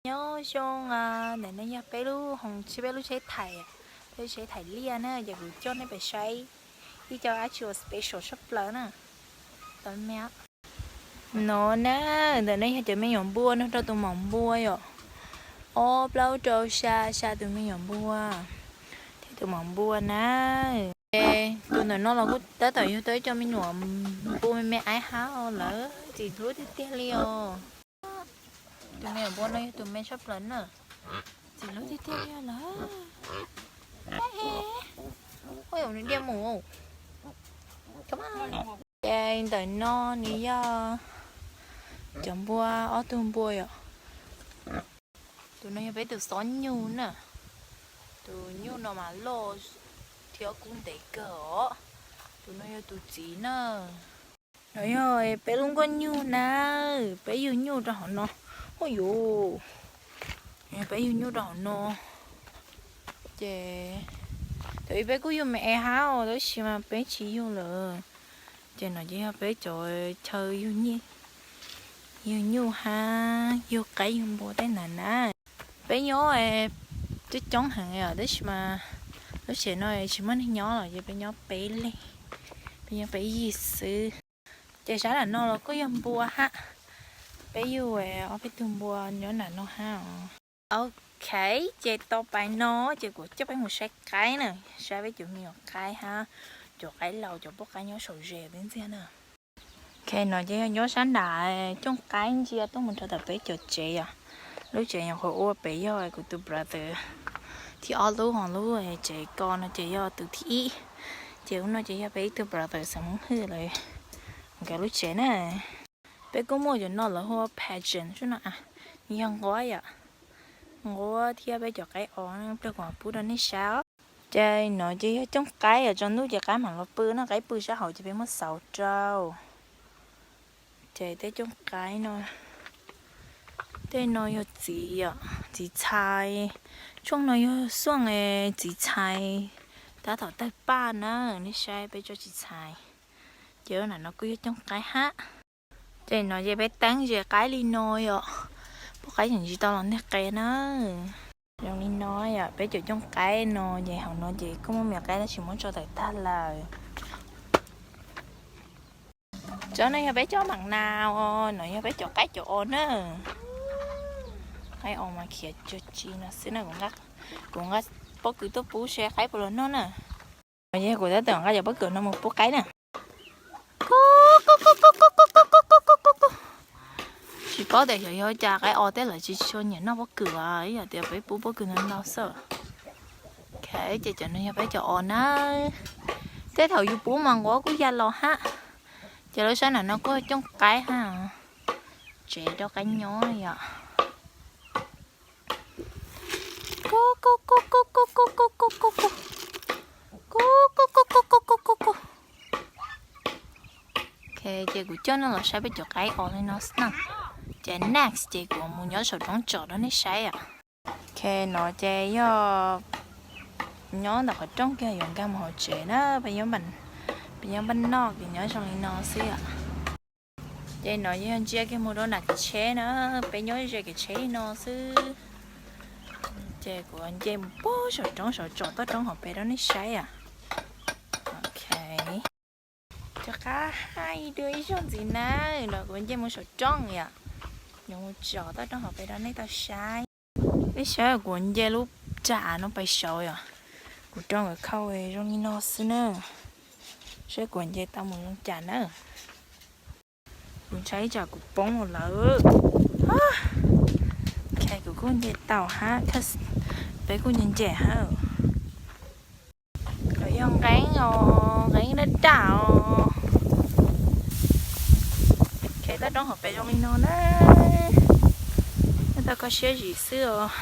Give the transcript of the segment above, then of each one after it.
Nyob zoo, ntawm no yog peb lub hoo, peb lub tsheb thais, peb lub tsheb thais liaj na, ces kuv coj nej pem saib ib co dab tsi uas special tshaj plaws na. No na, ntawm no yog cov me nyuam npua nrog rau tus maum npua yom. Ob plaub rau xya, xya tus me nyuam npua thiab tus maum npua na. Ces tus ntawm no los kuj tab tom yug tau ib co me nyuam npua me me aiv hab lawm, txim hlub tiag tiag li os. Tus me nyuam npua no yog tus me tshaj plaws na, txim hlub tiag tiag li lawm. Ua nws diaj mus. Ces ntawm no nws yog cov npua, ob tug npua yom. Tus no yog peb tus xob nyuj na. Tus nyuj no mas loj thiab kub ntev kawg os. Tus no yog tus txiv na. No yog peb lub nkuaj nyuj na, peb yug nyuj rau hauv no. Ua yuv, peb yug nyuj rau hauv no. Ces thaum ub peb kuj yug me me hab os, tab sis mas peb tsis yug lawm. Ces no ces yog peb cov chaw yug nyuj hab yug qaib yug npua tej ntawd na. Peb nyob coob coob heev os, tab sis mas lub tsev no tsis muaj neeg nyob lawm, ces peb nyob peb leeg, peb nyob peb yig xwb. Ces sab nram no los kuj yog npua hab, peb yug ob peb tug npua nyob nram no hab os. Ok, ces tau pais no ces kuv coj peb mus saib qaib na, saib peb cov me nyuam qaib hab cov qaib laus, cov poj qaib nyob saum zes peb ntxiag na. Ok, no ces yog nyob sab nram cooj qaib ntsia tuaj mus rau tom peb cov tsev yom. Lub tsev nyuam qhuav ua pem yog kuv tus brother thib ob lub, ho lub tsev ko no ces yog tus thib ib. Ces ub no ces yog peb ib tug brother xeem Hmoob Hwj lawv nkawd lub tsev na. Peb kuj muaj cov no lawv hu ua pigeon xwb no, yog nquab yom. Nquab thiab peb cov qaib os, pliag kuv mam pub rau nej saib os. Ces no ces yog cooj qaib os, tsaus ntuj ces qaib mam los pw no, qaib pw sab hauv ces peb muab xauv rau. Ces tej cooj qaib no, tej no yog txiv, txiv txhais. Tshooj no yog xuaj txiv txhais tab tom tawg paj na, nej saib peb tso txiv txhais. Ces nram no kuj yog cooj qaib hab. Ces no ces peb teeb ze qaib li no yom, poj qaib tseem tsis tau los nteg qe na. Zoo li no yom, peb cov cooj qaib no ces hauv no ces kuj muaj me qaib tab sis muab tso tawm tag lawm. Cov no yog peb cov mam nas os, no yog peb cov qaib cov os na. Qaib os mas khiav tsuag tsi no xwb na, kuv nqa pob kws tuaj pub seb qaib puas los noj na. Ces kuv tab tom nqa cov pob kws no mus pub qaib na. Tsis paub tias xyov yog cas qaib os tej lawv tsis tshua nyiam noj pob kws, ib yam tias peb pub pob kws ntau ntau xwb. Ok, ces cov no yog peb cov os na. Tej thaum yus pub mas nquab kuj ya los hab. Ces lub sab nram no kuj cooj qaib hab, tsev rau qaib nyob yom. Ok, ces kuv coj nej los saib peb cov qaib os li no xwb na. Ces next ces kuv mus nyob saum roob tsom rau nej saib os. Ok, no ces yog nyob ntawm qhov rooj kiag yuav nkag mus hauv tsev na, peb nyob npaj noj ces nyob zoo li no xwb os. Ces no yog ntsia kiag mus rau nram kev tsheb na, peb nyob ze kev tsheb li no xwb. Ces kuv nce mus puag saum roob saum tsom toj roob hauv pes rau nej saib os. Ok, cov qab hais dua ib zaug ntxiv na, no kuv nce mus saum roob yom, yuav mus tsom toj roob hauv pes rau nej tau saib. Nej saib kuv nce lub raj av no pais saud yom, kuv rau nkawd khau zoo li no xwb na. Saib kuv nce tau mus zoo cas na. Kuv ntshai tsam kuv poob lawm. Ok, kuv kuj nce tau hab, peb kuj nce nce hab. Lawv yog nqeeb os, nqeeb daj daj os. Ok, toj roob hauv pes zoo li no na. Nej tau koj siab zim xwb os.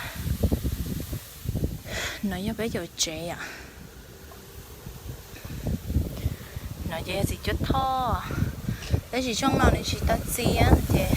No yog peb cov tsev yom. No ces yog txiv cuab thoj, tab sis tshooj no nws tsis tau txi ces